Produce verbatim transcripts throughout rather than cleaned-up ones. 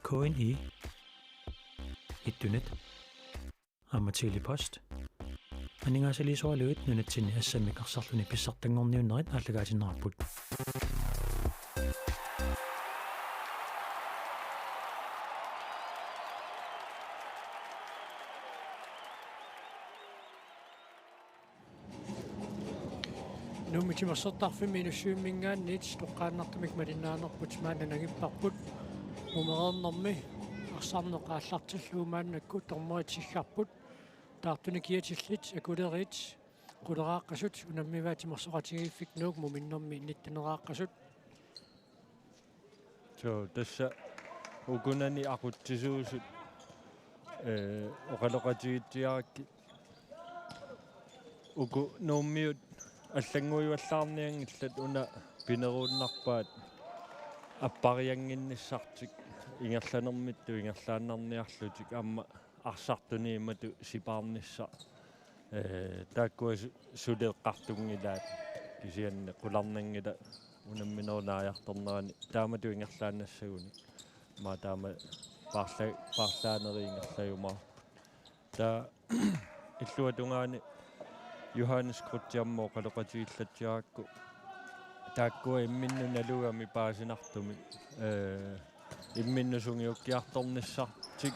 K N I, Ittunet, aamma Tele-Post. Aningaasaliisoraluit nunatsinni assammik arsarluni pissartanngorniunnerit aallakaatinneqarput. Nuummi timersortarfimmi Inussivimminngaanniit toqqaannartumik malinnaanerput maanna nangipparput. Mumereernermi arsarneq aallartillugu maannakkut dommerit siggarput. Taartunik kiatillit akulerit quleraaqqasut unammivaat timersoqatigiiffik Nuuk muminnermi nitteneraaqqasut. Suu, tassa ukunani aqutsisuusut, ee, oqaloqatigiitsiarakkit uku Nuummiut allannguivallaarnianngillat, una pineruunnarpaat appariannginnissartik ingerlanermittut ingerlaannarniarlutik, aamma arsartuni imatut sipaarnissaq. Ee, taakkua su-, suli eqqartunngilaat, kisianni qularnanngilaq unamminerup naajartornerani taamatut ingerlaannassagunik. Aamma taama paarla-, paarlaanerit ingerlajumaarput. Taava illuatungaani Johannes Krutziammo oqaloqatigiillatsiarakku, taakkua imminnut nalugami paasinartumik, ee, imminnut sungiukkiartornissartik.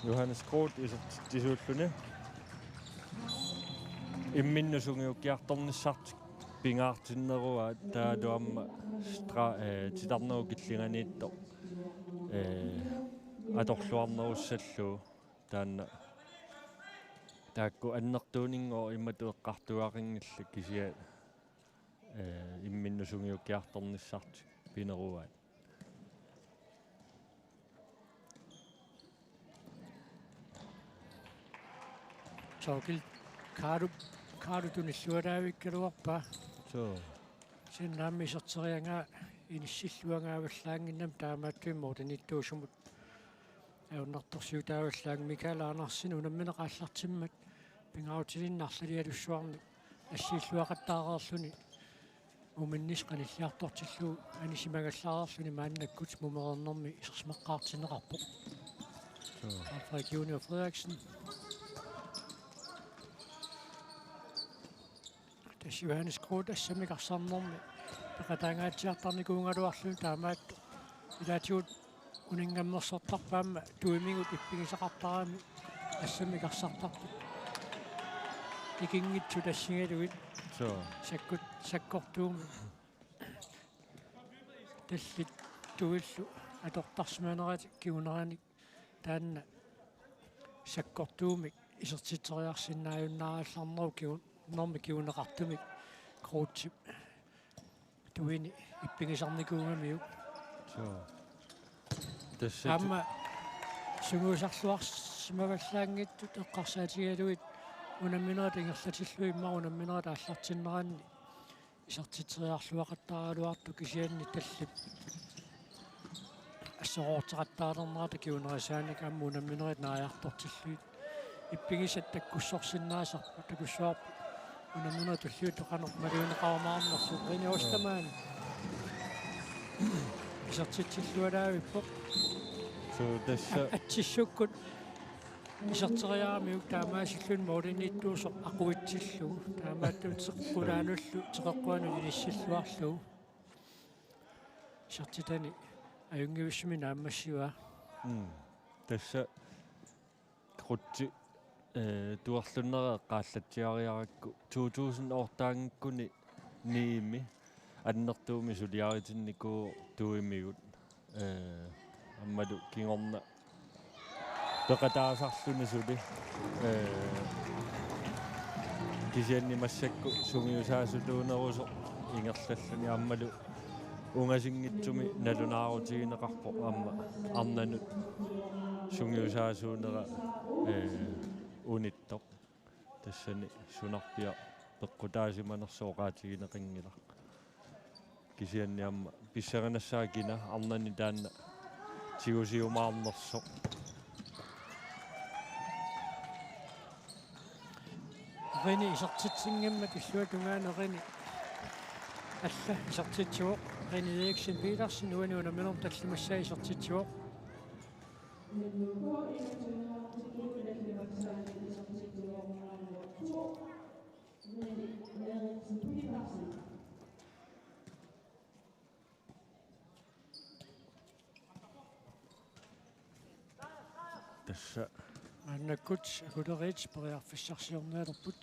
Johannes Groth isertitsisuulluni. Imminnut sungiukkiartornissartik pingaartinneruaat, taavalu aamma stra-, ee, titarnerup killinganiittoq, ee, atorluarnerussallugu. Taanna taakku annertuuninngooq imatut eqqartugaqanngillat, kisianni, ee, imminnut sungiukkiartornissartik pineruaat. Torkild Kaalup, Kaalu tunillualaavikkaluarpaa. Suu. Sinnaammi iserteriagaa inissilluagaavallaannginnami taamaattumik målimiittuusumut ajornartorsiutaavallaanngilaq. Mikael Andersen unammineq aallartimmat pingaarutilinnik arlalialussuarnik assiilluaqattaareerluni muminnissaq qanilliartortillugu anisimagallareerluni maannakkut mumereernermi isersimaqqaartinneqarpoq. Suu. Frederik Junior Frederiksen. Tassa Johannes Groth assammik arsarnermi peqataangaatsiartarnikuugaluarluni, taamaattoq ilaatigut uninngammersortarpoq aamma tuimigut ippigisaqartarami assammik arsartartut ikinngitsut assigalugit. Suu. Sakkut-, sakkortuumik tallit tuillu atortarsimaneratik kinguneranik taanna sakkortuumik isertitseriarsinnaajunnaarallarnerup kingu-, -nermik kinguneqartumik Grothip tuini ippigisarnikuugamiuk. Suu. Tassa aamma sungiusarluarsimavallaanngitsut eqqarsaatigalugit unamminerit ingerlatillugit immaqa unamminerit aallartinneranni isertitseriarluaqattaaraluartoq, kisianni tallip asseroorteqattaalernerata kingunerisaanik aamma unamminerit naajartortillugit ippigisat takkussorsinnaasarput, takussuarput unamminerit tulliuttut qanoq maliunneqarumaarnersut. René Ostermann isertitsillualaavippoq. Suu, tassa. Atsissukkut iserteriaramiuk taamaasilluni målimiittuusoq aqutsillugu. Taamaattumik teqqulaanullu teqeqquanut inissilluarlugu. Isertitani ajunngivissumik naammassivaa. Mm. Tassa Grothi, ee, tuerlunnera eqqaallatsiariarakku to tusind otte-nngikkunik niimi annertuumik suliaritinnikuuvoq tuimigut. Ee, aammalu kingorna peqataasarluni suli. Ee, kisianni massakkut sungiusaasutuunerusoq ingerlalluni aammalu ungasinngitsumik nalunaarutigineqarpoq aamma arnanut sungiusaasuunera, ee, unittoq. Tassani sunarpiaq peqqutaasimanersoq oqaatigineqanngilaq. Kisianni aamma pissanganassaaq kina arnani taanna tigusiumaarnersoq. René isertitsinngimmat illuatungaani René Alla isertitsivoq. René Eriksen Petersen uani unamminermi tallimassaa isertitsivoq. Tassa. Maannakkut Akuleriit periarfissarsiornialerput.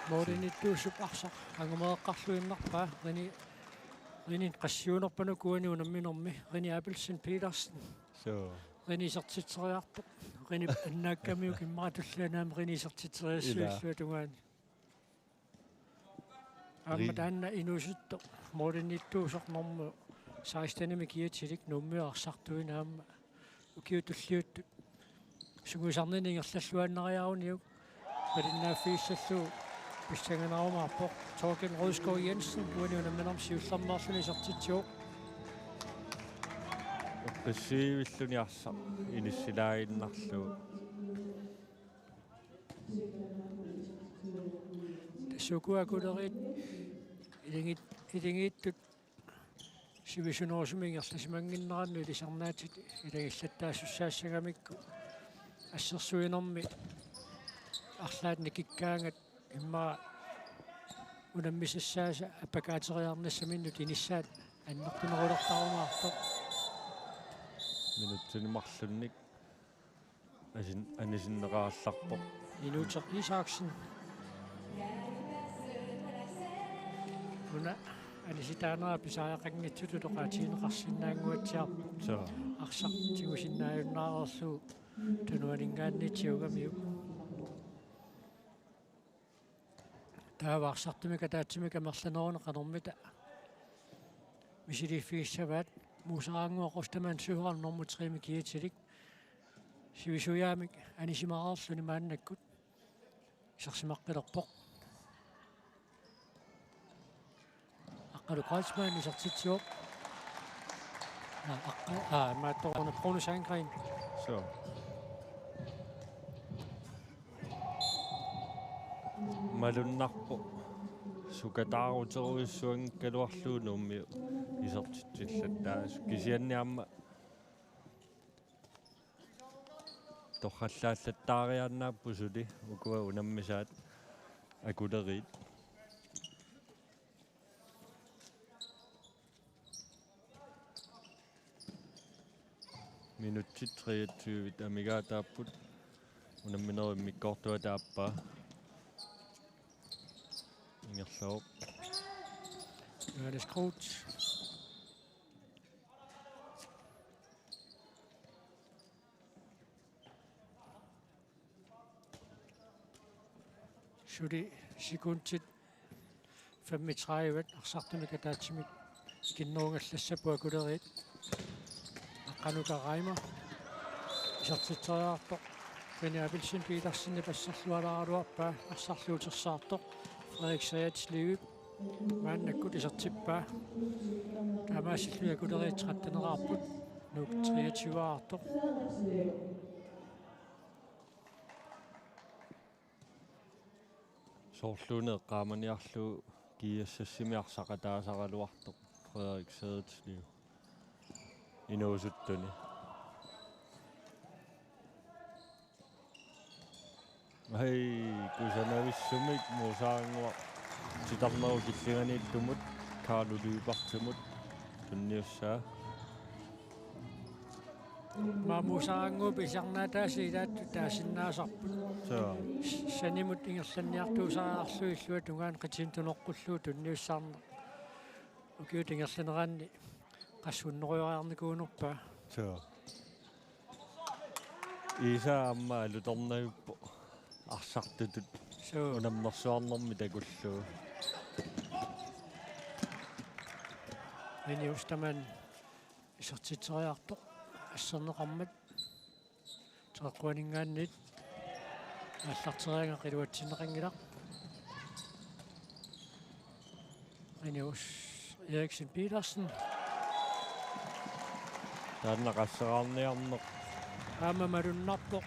Mooriniittuusup arsaq angumeeqqarluinnarpaa. René, René qassiunerpanu uani unamminermi. René Abelsen Petersen. Suu. René isertitseriartoq. René annaakkamiuk immaqa tulliani aamma René isertitseriassuillugu tungaani. Aamma taanna inuusuttoq mooriniittuusoq normu sekstenimi kiatilik Nuummiut arsartuinnaq aamma ukiut tulliuttut sungiusarnini ingerlalluinnariaruniuk malinnaaffigissallugu pissanganarumaarpoq. Torkel Rødskov Jensen uani unamminermi siullermeerluni isertitsivoq. Eqqissiivilluni arsaq inissilaaginnarlugu. Tassa uku Akuleriit iligi-, iligiittut sivisunerusumik ingerlasimannginnerannut ilisarnaatit ilagillattaassussaassagamikku assersuinermi arlaat nikikkaangat immaqa unammisassaasa appakaateriarnissaminnut inissaat annertunerulertarumaartoq. Minutsini marlunnik asin-, anisinneqarallarpoq. Inuuteq Isaksen. Una anisitaanera pisariaqanngitsutut oqaatigineqarsinnaannguatsiarpoq. Suu. Arsaq tigusinnaajunnaareerlugu tunuaninngaanniit tigugamiuk. Taava arsartumik ataatsimik amerlaneruneq qanormita misiliiffigissavaat. Muusaraannguaq Ostermann Søholm normu tre-mi kiatilik sivisujaamik anisimareerluni maannakkut isersimaqqilerpoq. Aqqalu Kreutzmann isertitsivoq. Aa, aqqa-, aa, imaattoq una Bruno Sandgren. Suu. Malunnarpoq. Sukataaruterujussuanngikkaluarlugu Nuummiut isertitsillattaasut. Kisianni aamma torrallaallattaariaannaapput suli ukua unammisaat Akuleriit. Minutsit treogtyve amigaataapput. Unamminerup immikkoortuata aappaa. Ingerlavoq. Johannes Groth. Suli sekundit femogtredive arsartumik ataatsimik ikinnerugallassapput Akuleriit. Aqqanuka Reimer isertitseriartoq. René Abelsen Petersenip asserlualaaraluarpaa arsarlu utersaartoq. Frederik Saatslevip maannakkut isertippaa. Taamaasilluni Akuleriit tretteneraarput. Nuuk treogtyve-aartoq. Soorluuna eqqaamaniarlugu G S S-imi arsaqataasaraluartoq Frederik Saatslevip inuusuttuni. Ai, kusanavissumik Muusaraannguaq titarnerup killinganiittumut Carlo Lyberthimut tunniussaa. Aamma Muusaraannguup ilisarnaataasa ilaattut taasinnaasarput. Suu. Sanimut ingerlanniartuusariarlugu illuatungaani qitiuneq tunoqqullugu tunniussaarneq. Ukiut ingerlaneranni qassit unnerujoriarnikuunerpaa. Suu. Iisa aamma alutornavippoq arsartutut. Suu. Unammersuarnermi takullugu. René Ostermann isertitseriartoq asserneqarmat. Teqeqquaninngaanniit aallarteriarlunga iluatsinneqanngilaq. René Eriksen Petersen. Taanna qasseraarniarneq. Aamma malunnarpoq.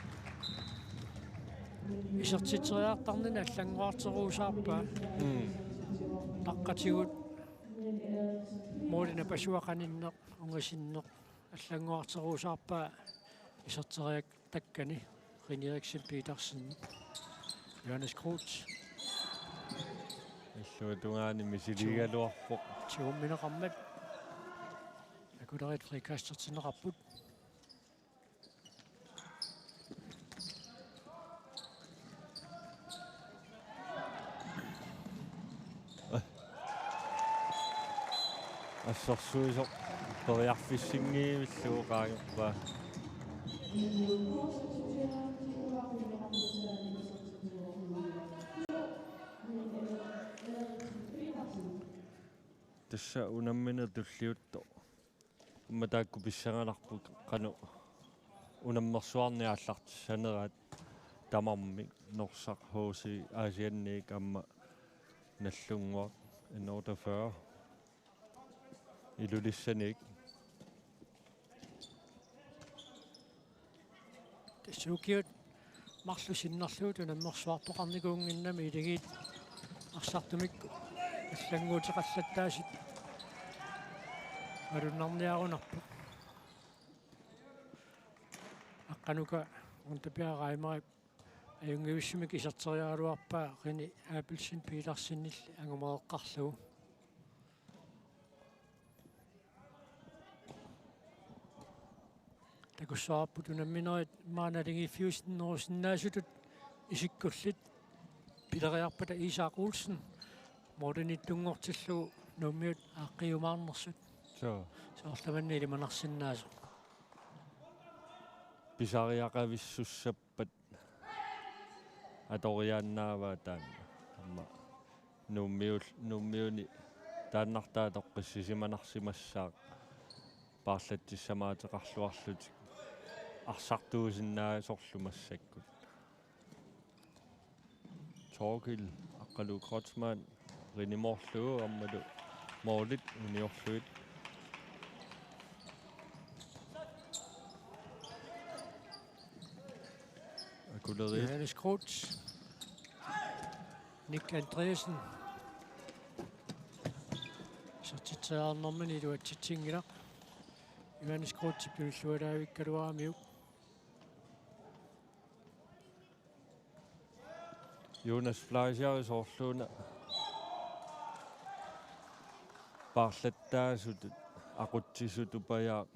Isertitseriartarnini allanngorarteruusaarpaa. Mm. Aqqatigut målip napasua qaninneq ungasinneq allannguarteruusaarpaa iserteriatakkani René Eriksen Petersen. Johannes Groth. Illuatungaani misiligaluarpoq. Tigummineqarmat. Akuleriit frikastertinneqarput. Assersuisoq periarfissinngillugu qaangerpaa. Tassa unammineq tulliuttoq. Aamma taakku pissanganarput qanoq unammersuarneq aallartissaneraat tamarmik Norsaq H C Aasianniit aamma Nagdlunguaq N otteogfyrre Ilulissaniit. Tassa ukiut marluk sinnerlugit unammersuartoqarnikuunnginnami iligiit arsartumik allannguuteqallattaasut malunnarniarunarpoq. Aqqanuka Untapiaq Reimerip ajunngivissumik iserteriaraluarpaa René Abelsen Petersenilli angumereqqarlugu. Takussavarput unamminerit maani naligiiffiusinnerusinnaasutut isikkullit pileriarpata Isak Olsen målinittunngortillugu Nuummiut aaqqiumaarnersut. Suu. Soorlu tamanna ilimanarsinnaasoq. Pisariaqavissussappat atoriaannaavaa taanna. Aamma Nuummiul-, Nuummiuni taannartaa toqqissisimanarsimassaaq paarlatsissamaateqarluarlutik arsartuusinnaasorlu massakkut. Torkild Aqqalu Kreutzmann rinimoorlugu aammalu målit uniorlugit. Akuleriit. Johannes Groth. Nick Andreasen. Isertitseriarnermini iluatsitsinngilaq. Johannes Grothip tunillualaavikkaluaramiuk. Jonas Fleischer soorluuna paarlattaasutut aqutsisutut pajaaq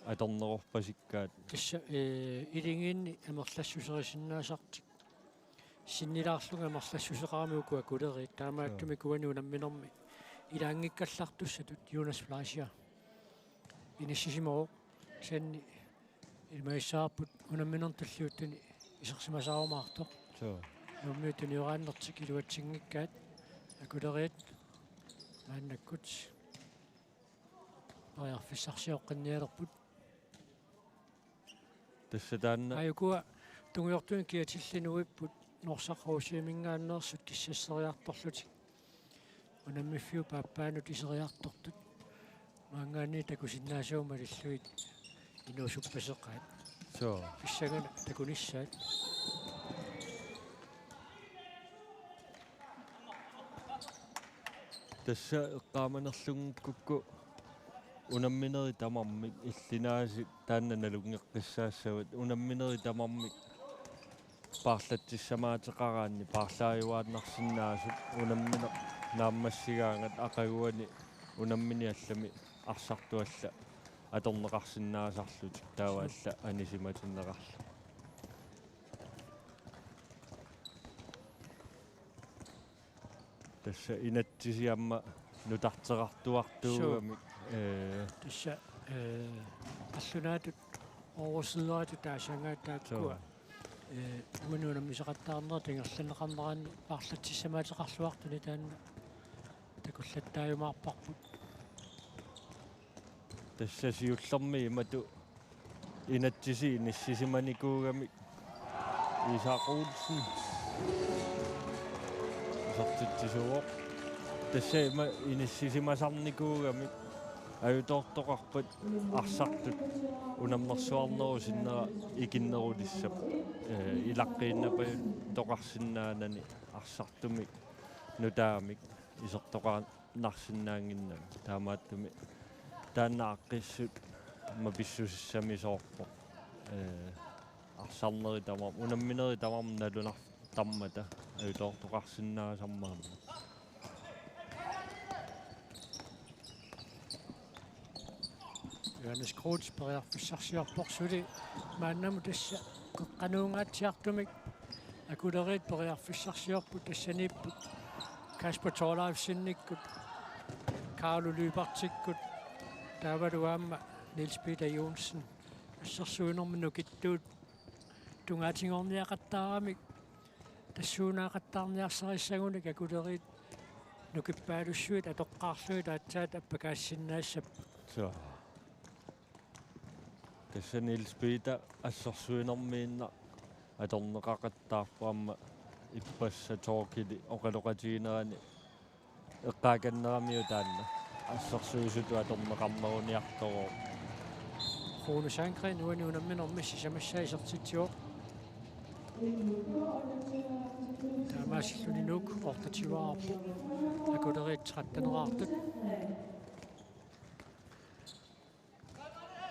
atornerorpasikkaat. Tassa, eh, iligiinni amerlassuserisinnaasartik. Sinnilaarlunga amerlassuseqarami uku akuleriit. Taamaattumik uani unamminermi ilaanngikkallartussatut Jonas Fleischer inissisimavoq. Kisianni ilimagissavarput unamminermi tulliuttuni isersimasaarumaartoq. Suu. Nuummiut tunioraannertik iluatsinngikkaat akuleriit maannakkut periarfissarsioqqinnialerput. Tassa taanna. Aajukua tungujortumik kiatillini uipput Norsaq H C-minngaanneersut kissasseriartorlutik. Unammiffiup aappaanut iseriartortut. Maanngaanniit takusinnaasavut malillugit inuusuppaseqaat. Suu. Pissanganaq takunissaat. Tassa eqqaamanerlunngikkukkit unamminerit tamarmik illit aasiit taanna nalunngeqqissaassavat unamminerit tamarmik paarlatsissamaateqaraanni paarlaajuaannarsinnaasut unammineq naammassigaangat aqaguani unammineq allami arsartut allat atorneqarsinnaasarlutik taava allat anisimatinneqarluni. Tassa inatsisit aamma nutarteqartuartuugamik. Suu. Ee. Tassa, ee, qallunaatut oorsilaatut taasagaat taakkua. Suu. Ee, uani unammisoqattaarnerat ingerlanneqarneranni paarlatsissamaateqarluartuni taanna takullattaajumaarparput. Tassa siullermik imatut inatsisit inissisimanikuugamik Isak Olsen isertitsisuuvoq. Tassa ima inissisimasarnikuugamik ajutoortoqarpat arsartut unammersuarnerup sinnera ikinnerulissappat, ee, ilaqqiinnapajuttoqarsinnaanani arsartumik nutaamik isertoqaa-, narsinnaannginnami. Taamaattumik taanna aaqqissut aamma pissusissamisoorpoq. Ee, arsarnerit tamarmik, unamminerit tamarmik nalunartarmata ajutoortoqarsinnaasarmata. Johannes Kreutzberg periarfissarsiorpoq suli maannamut tassa qeqqanuungaatsiartumik. Akuleriit periarfissarsiorput tassaniipput Kasper Thorleifsenikkut, Carlo Lybertikkut, taavalu aamma Niels Peter Johnsen. Assersuinermi nukittuut tungaatigoorniaqattaaramik tassuunaaqattaarniarsarissagunik akuleriit nukippaalussuit atoqqaarlugit aatsaat appakaassinnaassapput. Suu. Tassa Niels Peter assersuinermiinnaq atorneqaqattaarpoq aamma ippassaq Thorkilip oqaloqatiginerani eqqaakanneramiuk taanna assersuisutut atorneqarneruniartorooq. Rune Sandgreen uani unamminermi sisamassaa isertitsivoq. Taamaasilluni Nuuk otteogtyveqarpoq. Akuleriit tretteneraartut.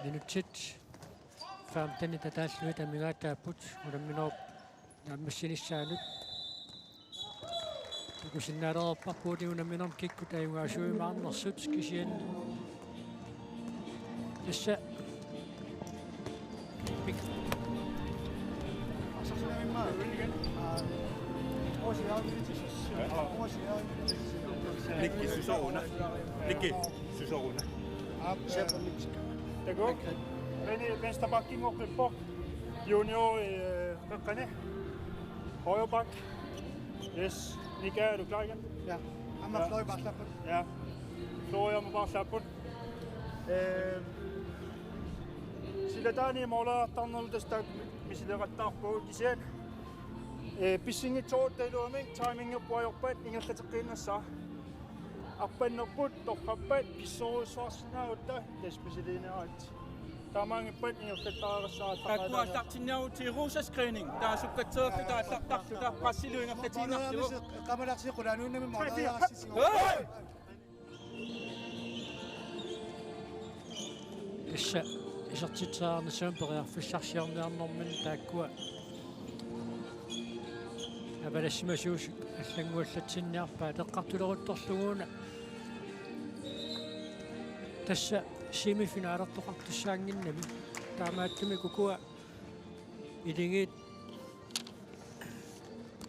Minutsit femtenit ataallugit amigaataapput unamminerup naammassinissaanut. Takusinnaalerparput unamminermi kikkut ajugaasuimaarnersut kisianni. Tassa. Nikki, susoq una. Nikki, susoq una. Aap, takuuk. Rene, venstre back-inngorpoq. Junior, øh, qeqqani. Højre back. Yes. Nikki, er du klar igen? Ja. Aamma, ja. Fløj paarlaarput. Ja. Fløj aamma paarlaarput. Øh, silataani mooleriartarnerlu tassa misileqattaarpugut kisianni. Ee, pissinngitsoorutta iluamik timingerput ajorpat ingerlateqqiinnassaaq. Arpannerput torrappat pissorujussuarsinnaagutta tassa misiliinerat. Taamaanngippat ingerlattariaqassaaq. Taakku aallartinniarutsigit, Rosa Screening. Taava sukkatseerluta aallartarluta. Pressilu ingerlatiinnarlugu. Qamalarsi qulaanuunnami mooleriarassi. Hej! Tassa isertitseriarnissamut periarfissarsiorniarnermini taakkua avalassimasuusut allannguallatsinniarpaat, eqqartuleruttorlugu una tassa semifinalertoqartussaannginnami. Taamaattumik ukua iligiit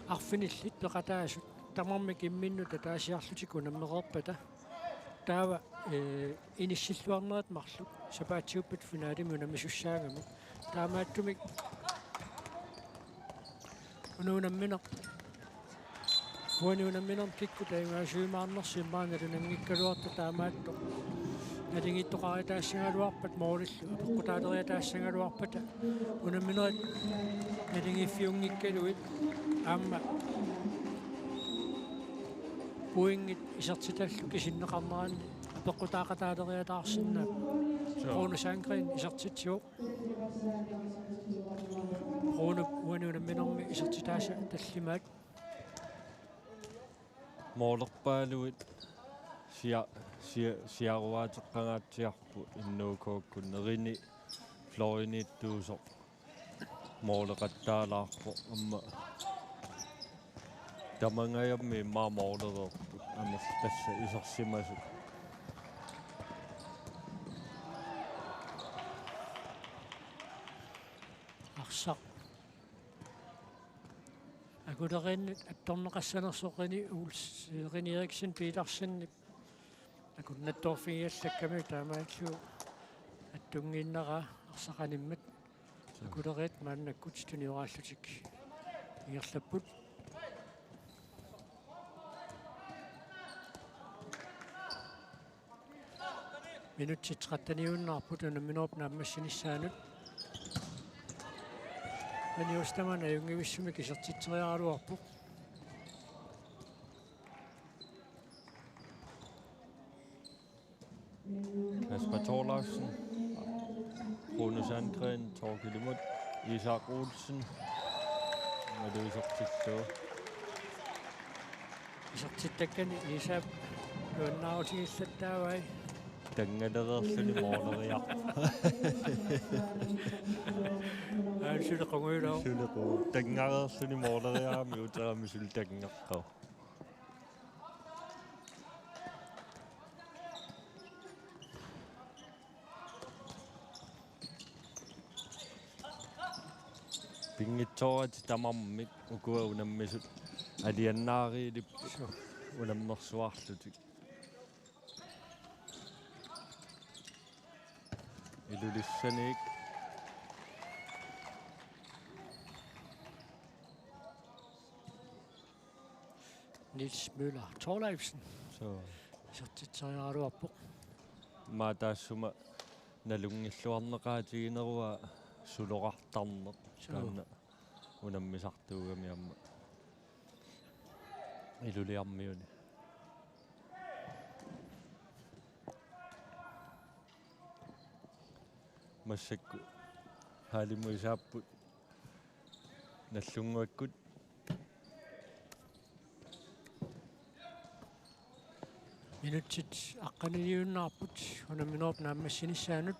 arfinillit peqataasut tamarmik imminnut ataasiarlutik unammereerpata. Taava, ee, inissilluarnerit marluk sapaatiuppat finalemi unammisussaagami. Taamaattumik una unammineq, uani unamminermi kikkut ajugaasuimaarnersut immaqa nalunanngikkaluartut taamaattoq naligiittoqaritaassagaluarpat moolillu apeqqutaaleriataassagaluarpata unamminerit naligiiffiunngikkaluit aamma pointit isertitallu kisinneqarneranni apeqqutaaqataaleriataarsinnaapput. Suu. Rune Sandgreen isertitsivoq. Rune uani unamminermi isertitaasa tallimaat. Moolerpaaluit sia-, sia-, siaruaateqqangaatsiarput N O K-kkut, nerini fløjiniittuusoq mooleqattaalaarpoq aamma. Tamangajammi immaqa moolereerput aamma tassa isersimasut. Arsaq akuleriinnut attorneqassanersoq Rene Ols-, Rene Eriksen Petersenip akunnattoorfigigallakkamiuk taamaalillugu attunnginneraa arsaq animmat. Akuleriit maannakkut tunioraallutik ingerlapput. Minutsit tretteniunnaarput unamminerup naammassinissaanut. Rene Ostermann ajunngivissumik isertitseriaraluarpoq. Kasper Thorleifsen, Rune Sandgreen, Thorkild Imut, Isak Olsen, malu isertittoq. Isertittakkani Isak Nuannaarutigilluttaavai. Tangalereerluni mooleriarpoq. Aa, suli qungujulaa. Suli qu-, tangareerluni mooleriarami uterami suli tangerpoq. Pinngitsooratik tamarmik ukua unammisut alianaariilip unammersuarlutik. Ilulissaniit. Niels Møller Thorleifsen. Soo. Isertitseriaraluarpoq. Maa taassuma nalunngilluarneqaatiginerua suloqartarneq. Soo. Taanna unammisartuugami aamma Ilulissarmiuni. Massakkut haalimut isaapput Nagdlunguakkut. Minutsit aqqaniliunnaarput unamminerup naammassinissaanut.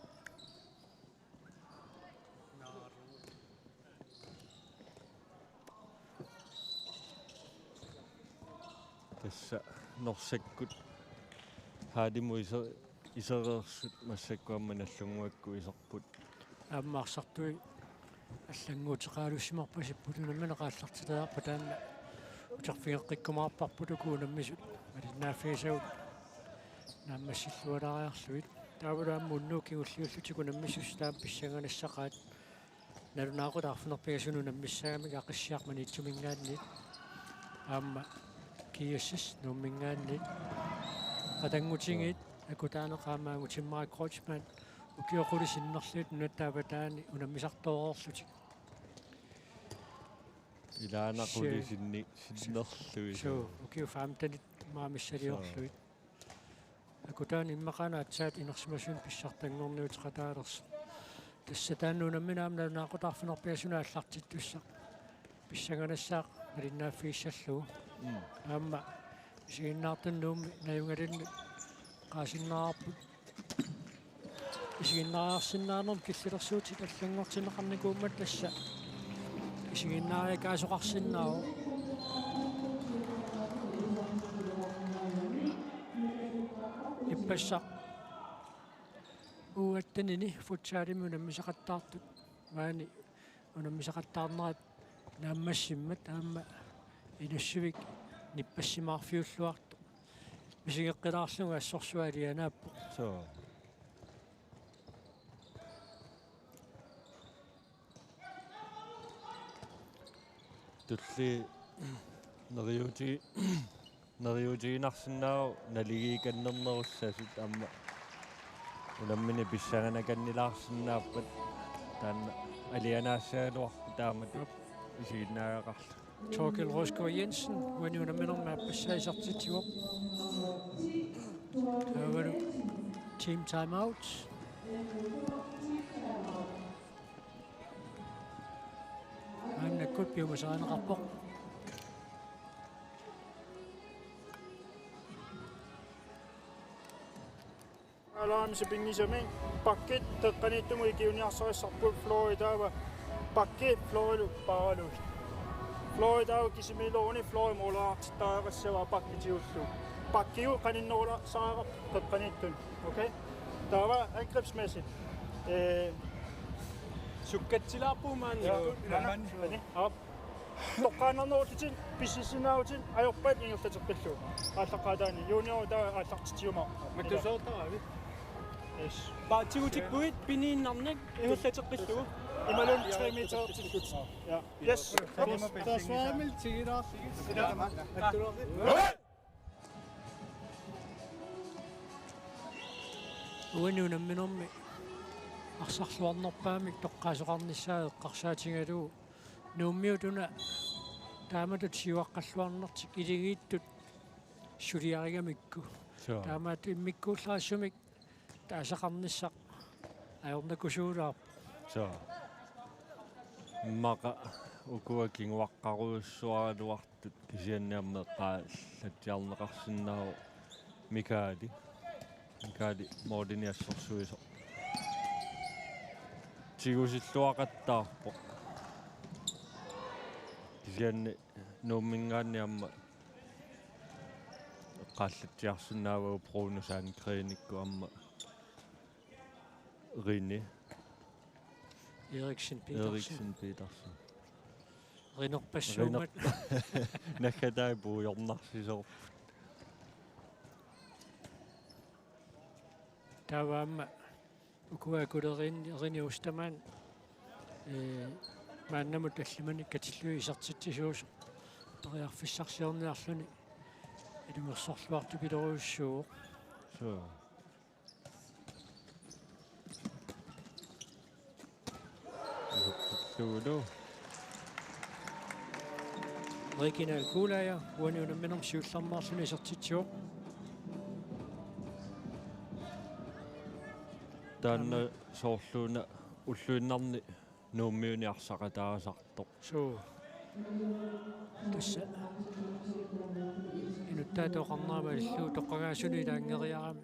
Tassa Norsakkut haalimut ise-, isereersut massakkut aamma Nagdlunguakkut iserput. Aamma arsartui allannguuteqalussimarpasipput unammineq aallartileriarpat taanna uterfigeqqikkumaarparput uku unammisut malinnaaffigisagut naammassillualaariarlugit. Taavalu aamma unnuup kingulliullutik unammisut taama pissanganassaqaat. Nalunaaqutaq arfineq-pingasunut unammissagamik Aqissiaq Maniitsuminngaanniit aamma G S S Nuumminngaanniit. Qatanngutigiit Akutaaneq aamma Angutimmarik Kreutzmann ukiut qulit sinnerlugit nunatta avataani unammisartooreerlutik. Ilaana qulit sinni-, sinnerlugit. Suu, ukiut femtenit maani missiliorlugit. Suu. Akutaani immaqa aatsaat inersimasumik pissartanngorniuteqataalersoq. Tassa taanna unammineq aamma nalunaaqutaq arfineq-pingasunut aallartittussaq pissanganassaaq malinnaaffigissallugu. Mm. Aamma isiginnaartunut Nuummi najugalinnut qaasinnaavarput. Isiginnaariarsinnaanermut killilersuutit allanngortinneqarnikuummat tassa isiginnaariakaasoqarsinnaavoq. Ippassaq U attenini futsalimi unammisaqattaartut maani unammisaqattaarnerat naammassimmat aamma Inussivik nippassimaarfiulluartoq misigeqqilaarlugu assorsuaq alianaappoq. Suu. Tulliit neriuuti-, neriuutiginarsinnaavoq naligiikannernerussasut aamma unammineq pissanganakannilaarsinnaappat taanna alianaassagaluarpoq taamatut isiginnaagaqarlugu. Torkild Rosgaard Jensen, uani unamminermi aappassaa isertitsivoq. Taavalu team timeout. Maannakkut piumasarineqarpoq. Alarmi sapinngisamik bakkit qeqqaniittumut ikiuniarsarissarput floori taava bakki floorilu paaralugit. Floori taava kisimiileruni floori moolaartittariaqassavaa bakki tigullugu. Bakkiup qaninnerulaartariaqarpoq qeqqaniittunut. Okay? Taava angrebsmæssigt. Øh, sukkatsilaarpugut maanna. Ja, ja. Aap. Toqqaannarnerutit pisissinnaavutit ajorpat ingerlateqqillugu. Aallaqqaataani junior taava aallartitsiumaarpoq. Mattusoortaravit. Yes. Paatigutikkuit piniinnarnik ingerlateqqillugu. Imaluunniit tre meter. Ja. Yes. Forsvarsspil tigilaarsigit. Uani unamminermi arsarluarnerpaamik toqqaasoqarnissaa eqqarsaatigalugu Nuummiut una taamatut siuaqqalluarnertik iligiittut suliarigamikku. Suu. Taamaattumik immikkuullarissumik taasaqarnissaq ajornakusuulaarpoq. Suu. Immaqa ukua kinguaqqarujussuaraluartut kisianni aamma eqqaallatsiarneqarsinnaavoq Mikaeli. Mikaeli Morteni assersuisoq. Tigusilluaqattaarpoq. Kisianni Nuumminngaanniit aamma eqqaallatsiarsinnaavagut Bruno Sandgrenikkut aamma Rene Eriksen Petersen. Eriksen Petersen. Rinerpassuummat. Riner-, naggatai puigornarsisoorput. Taava aamma ukua Akuleriniit Rene Ostermann, ee, maannamut tallimanik katillugit isertitsisuusoq periarfissarsiorniarluni ilungersorluartupilorujussuuvoq. Suu. Isertittuullu. Regina Kuulaja uani unamminermi siullermeerluni isertitsivoq. Taanna soorluuna ulluinnarni Nuummiuni arsaqataasartoq. Suu. Tassa inuttaata oqarnera malillugu toqqagaasuni ilaanngeriarami.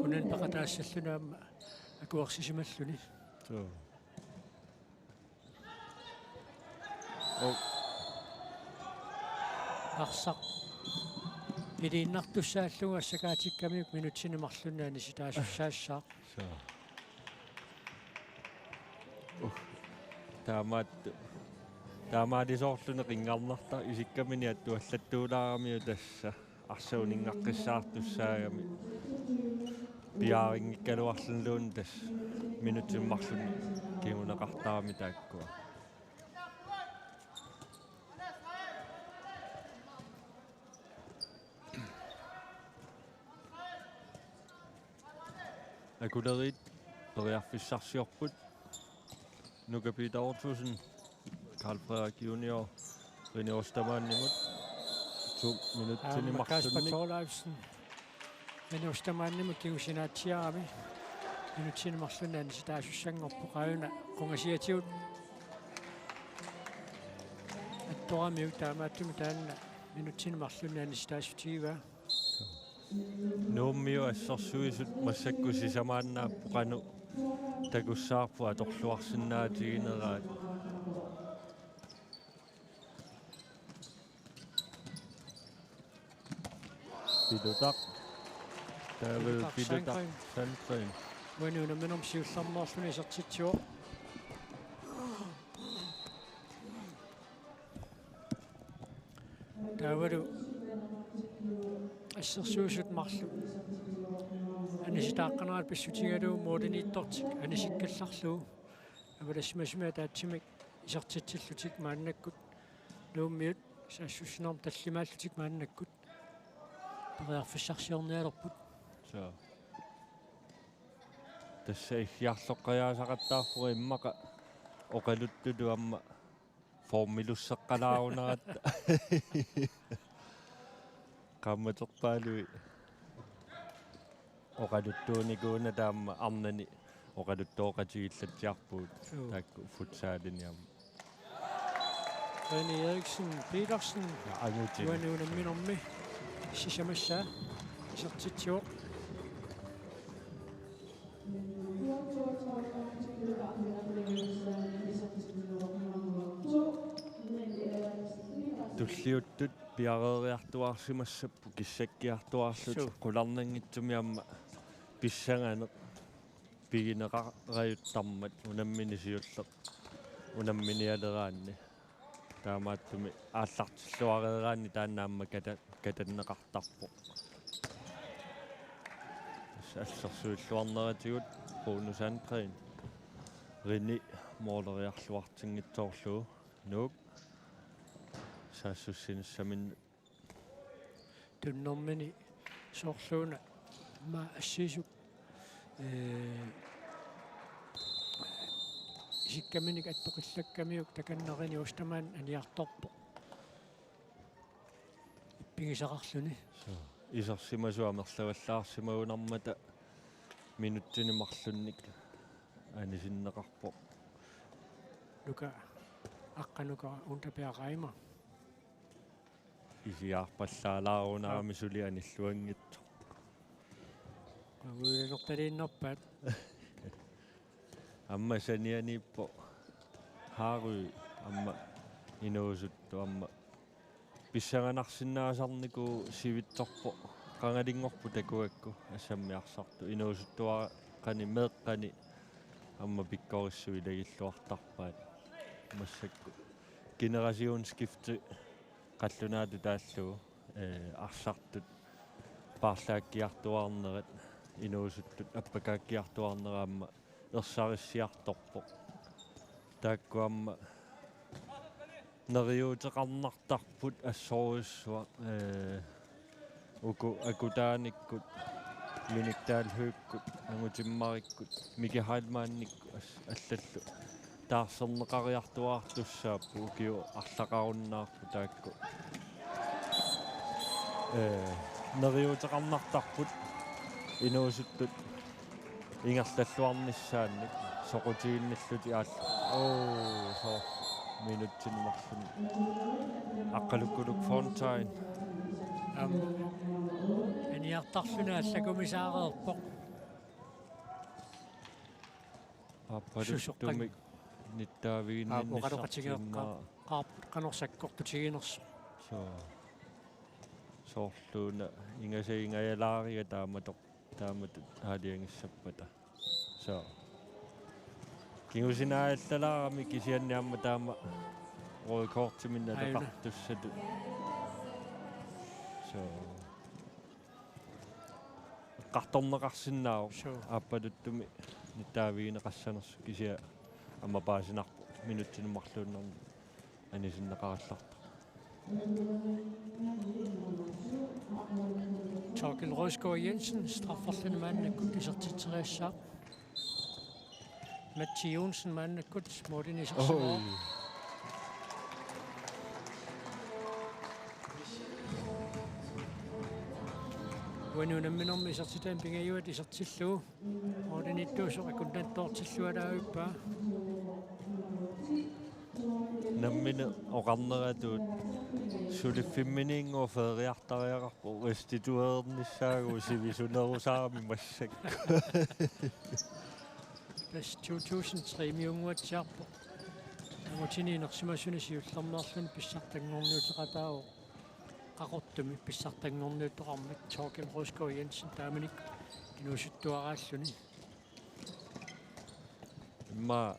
Unani peqataassalluni aamma akuersisimalluni. Suu. Oh. Arsaq iliinnartussaallugu assakaatikkamiuk minutsini marlunni anisitaasussaassaaq. Suu. Uh. Taamaat-, taamaalisoorluni qinngarnarta isikkamini attuallattuulaaramiuk tassa. Arsaq uninngaqqissaartussaagami. Piarinngikkaluarluniluunniit tassa minutsini marlunni kinguneqartarami taakkua. Akuleriit periarfissarsiorput. Nuka Peter Ottosen, Karl Frederik Junior, Rene Ostermannimut. To minutsini aamma Kasper marlunni. Thorleifsen. Rene Ostermannimut kingusinaatsiarami. Minutsini marlunni anisitaasussanngorpoq aajuna qungasiatigut. Attoramiuk taamaattumik taanna minutsini marlunni anisitaassutigaa. Nuummiut assersuisut massakkut sisamaannaapput qanoq takussavarput atorluarsinnaatigineraat. Pilutaq. Taava Pilutaq Pilutaq Sandgreen. Sandgreen. Uani unamminermi siullermeerluni isertitsivoq. Taavalu assersuisut marluk anisitaaqqanerat pissutigalugu målimiittortik anisikkallarlugu. Avalassimasumi ataatsimik isertitsillutik maannakkut Nuummiut saassussinermi tallimaallutik maannakkut periarfissarsiornialerput. Suu. Tassa iggiarloqqajaasaqattaarpugut immaqa oqaluttutut aamma formilusseqqalaarunaratta. Qaammaterpaaluit oqaluttuunikuuna taama arnani oqaluttooqatigiillatsiarpugut. Suu. Taakku futsalini aamma. Rene Eriksen Petersen. Ja, angutin. Uani unamminermi sisamassaa isertitsivoq. Tulliuttut piareeriartuaarsimassapput kissakkiartuaarlutik. Suu. Qularnanngitsumik aamma pissanganeq pigineqarajuttarmat unammineq siulleq unamminialeraanni. Taamaattumik aallartilluareeraanni taanna aamma kata-, katanneqartarpoq. Tassa assersuilluarneratigut Bruno Sandgreen. Rene måleriarluartinngitsoorlugu. Nuuk. Saassussinissaminut. Tunnermini soorluuna aamma assiisuk, ee, isikkaminik attoqillakkamiuk takanna Rene Ostermann aniartorpoq. Ippigisaqarluni. Suu. Isersimasut amerlavallaarsimagunarmata minutsini marlunnik anisinneqarpoq. Nuka, Aqqanuka Unterberg Reimer. Isiarpallaalaarunarami suli anilluanngitsoq. Uilertaliinnarpaat. Aamma sanianiippoq Harry aamma inuusuttoq aamma pissanganarsinnaasarnikuuvoq sivitsorpoq qangalinngorpoq takugakku assammiarsartoq inuusuttuaqqani meeqqani aamma pikkorissut ilagilluartarpaat massakkut generationsskifte qallunaatut taallugu eh, arsartut paarlaakkiartuaarnerat inuusuttut appakaakkiartuaarnerat aamma ersarissiartorpoq. Taakku aamma neriuuteqarnartarput assorujussuaq eh, uku Akutaanikkut, Minik Dahl Høegkut, Anguti Marikkut, Miki Heilmannikkut as-, allallu taarserneqariartuaartussaapput ukiut arlaqarunnaarput taakku. Eh, neriuuteqarnartarput inuusuttut ingerlalluarnissaannik soqutiginnillutik aal-, oo, soo, minutsinik marlunnik. Aqqalukkuluk Fontain. Aamma. Aniartarluni allakumisaareerpoq. Aappaluttumik nittaaviginnissarsimmaa. Aap, oqaloqatigeeqqaarput qanoq sakkortutiginersoq. Soo. Soorluuna ingasaingajalaariga taamatoq. Taamatut aalajangissappata. Soo. Kingusinaajallalaarami kisianni aamma taama røde kortimik naleqartussatut. Soo. Eqqartorneqarsinnaavoq. Soo. Aappaluttumik nittaavigineqassanersoq kisianni aamma paasinarpoq minutsinik marluinnarnik anisinneqarallartoq. Thorkild Rødskov Jensen, strafferluni maannakkut isertitseriassaaq. Matti Johnsen maannakkut målini isersimavoq. Oi. Uani unamminermi isertitaani pingajuat isertillugu. Målimiittuusoq akunnattoortillugu alaavippaa. Nammineq oqarneratut suliffimminiinnguaq feeriartariaqarpoq restitueernissaagooq sivisunerusaarami massakkut. Tassa to tusind tre-miunnguatsiarpoq. Angutini inersimasuni siullermeerluni pissartanngorniuteqataavoq. Qaqortumi pissartanngorniuteqarmat Thorkild Rødskov Jensen taamanikkut inuusuttuaraalluni. Immaqa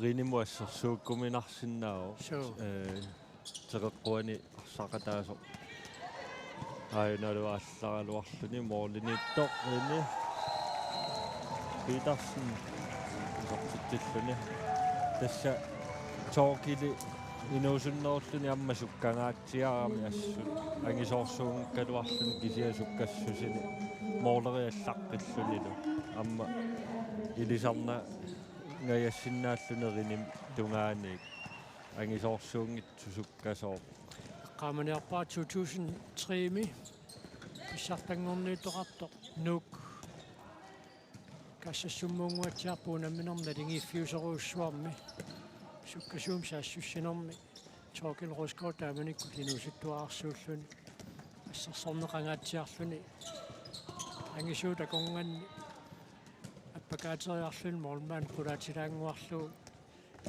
Rinimut assersuukkuminarsinnaavoq. Suu. Eh, teqeqquani arsaqataasoq. Aajuna aluaallaraluarluni målimiittoq Rini Petersen isertitsilluni. Tassa Thorkildi inuusunnerulluni aamma sukkangaatsiarami assut. Angisoorsuunngikkaluarluni kisianni sukkassusini måleri allaqqillunilu. Aamma ilisarnaasinnaalluni Rinip tungaaniit. Angisoorsuunngitsoq sukkasooq. Eqqaamaniarpara to tusind tre-mi pissartanngorniuteqartoq Nuuk. Kassassummuunnguatsiarpoq unamminermi naligiiffiusorujussuarmi. Sukkasuumik saassussinermi. Thorkild Rødskov taamanikkut inuusuttuararsuulluni. Assersorneqangaatsiarluni. Angisuut akornanni appakaateriarluni målmand qulaatilaannguarlugu.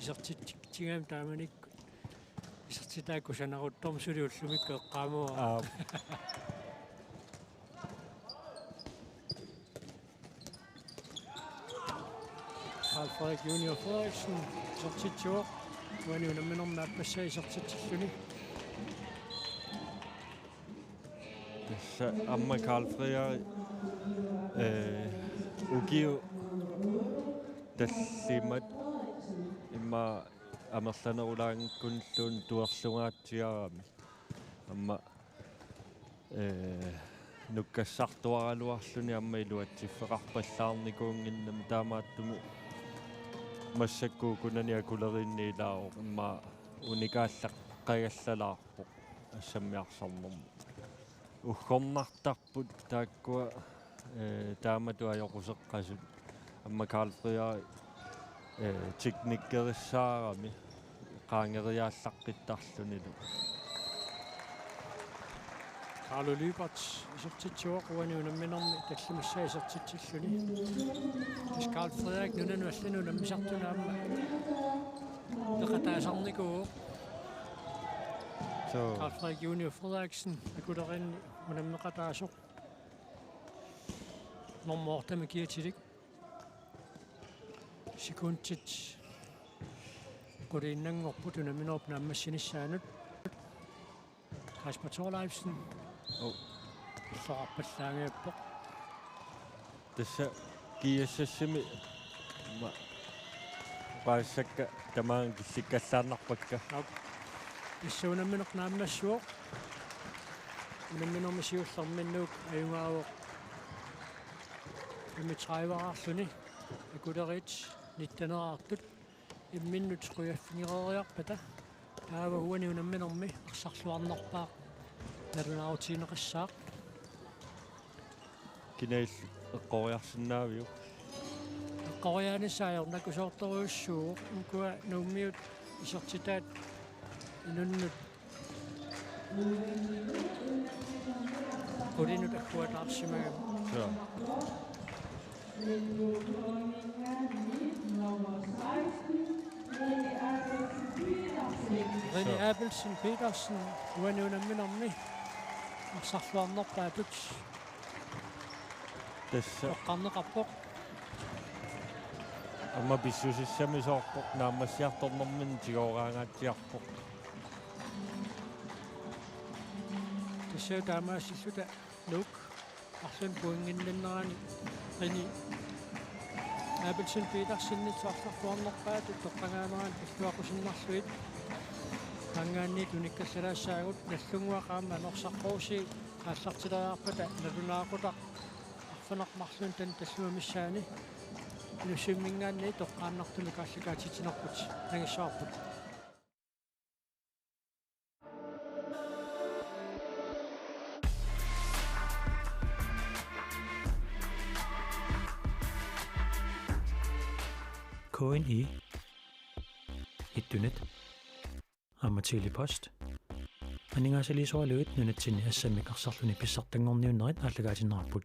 Isertitsigami taamanikkut. Isertitaa kusanaruttormi suli ullumikkut eqqaamavara. Aap. Carl Frederik Junior Frederiksen isertitsivoq. Uani unamminermi aappassaa isertitsilluni. Tassa aamma Carl Frederik, eh, ukiut tallimat immaqa amerlanerulaanngikkunilluunniit tuerlungaatsiarami. Aamma, eh, nukkassartuaraluarluni aamma iluatsiffeqarpallaarnikuunnginnami taamaattumik massakkut ukunani akuleriinni ilaavoq immaqa unikaallaqqagallalaarpoq assammiarsarnermut. Uggornartarput taakkua, eh, taamatut ajoquseqqasut. Aamma Carl Frederik, eh, teknikkerissaarami qaangeriaallaqqittarlunilu. Arlo Lybert isertitsivoq, uani unamminermi tallimassaa isertitsilluni. Tassa Karl Frederik nunanut allanut unammisartunut aamma peqataasarnikuuvoq. Suu. Karl Frederik Junior Frederiksen, akuleriinni unammeqataasoq. Normu otte-mi kiatilik. Sekundit quliinnanngorput unamminerup naammassinissaanut. Kasper Thorleifsen. Oh. Illoqarpallaanngippoq. Tassa G S S-imi ma-, paasisakka tamaanga killikkallaannarpakka. Aap. Tassa unammineq naammassivoq. Unamminermi siullermi Nuuk ajugaavoq. Femogtredive-raarluni. Akuleriit nitten-eraartut. Imminnut qujaffigereeriarpata. Taava uani unamminermi arsarluarnerpaaq nalunaarutigineqassaaq. Kina illit eqqoriarsinnaaviuk? Eqqoriaanissaa ajornakusoortorujussuuvoq, ukua Nuummiut isertitaat inunnut qulinut agguataarsimagami. Joo. René Abelsen Petersen, uani unamminermi arsarluarnerpaatut. Tassa. Toqqarneqarpoq. Aamma pissusissamisoorpoq, naammassiartornerminni tigooraangaatsiarpoq. Tassa taamaasilluta Nuuk marlunnik pointinninnerani René Abelsen Petersenip arsarluarnerpaatut toqqagaanerani pilluaqqusinnarlugit. Maanngaanniit unikkallalaassagut, Nagdlunguaq aamma Norsaq K C aallartileriarpata nalunaaqutaq arfineq-marlunnik taanna tallimat missaanni Inussivimminngaanniit toqqaannartumik aallakaatitsinerput nangissavarput. K N I, Internet, aamma Tele-Post aningaasaliisoralugit nunatsinni assammik arsarluni pissartanngorniunnerit aallakaatinneqarput.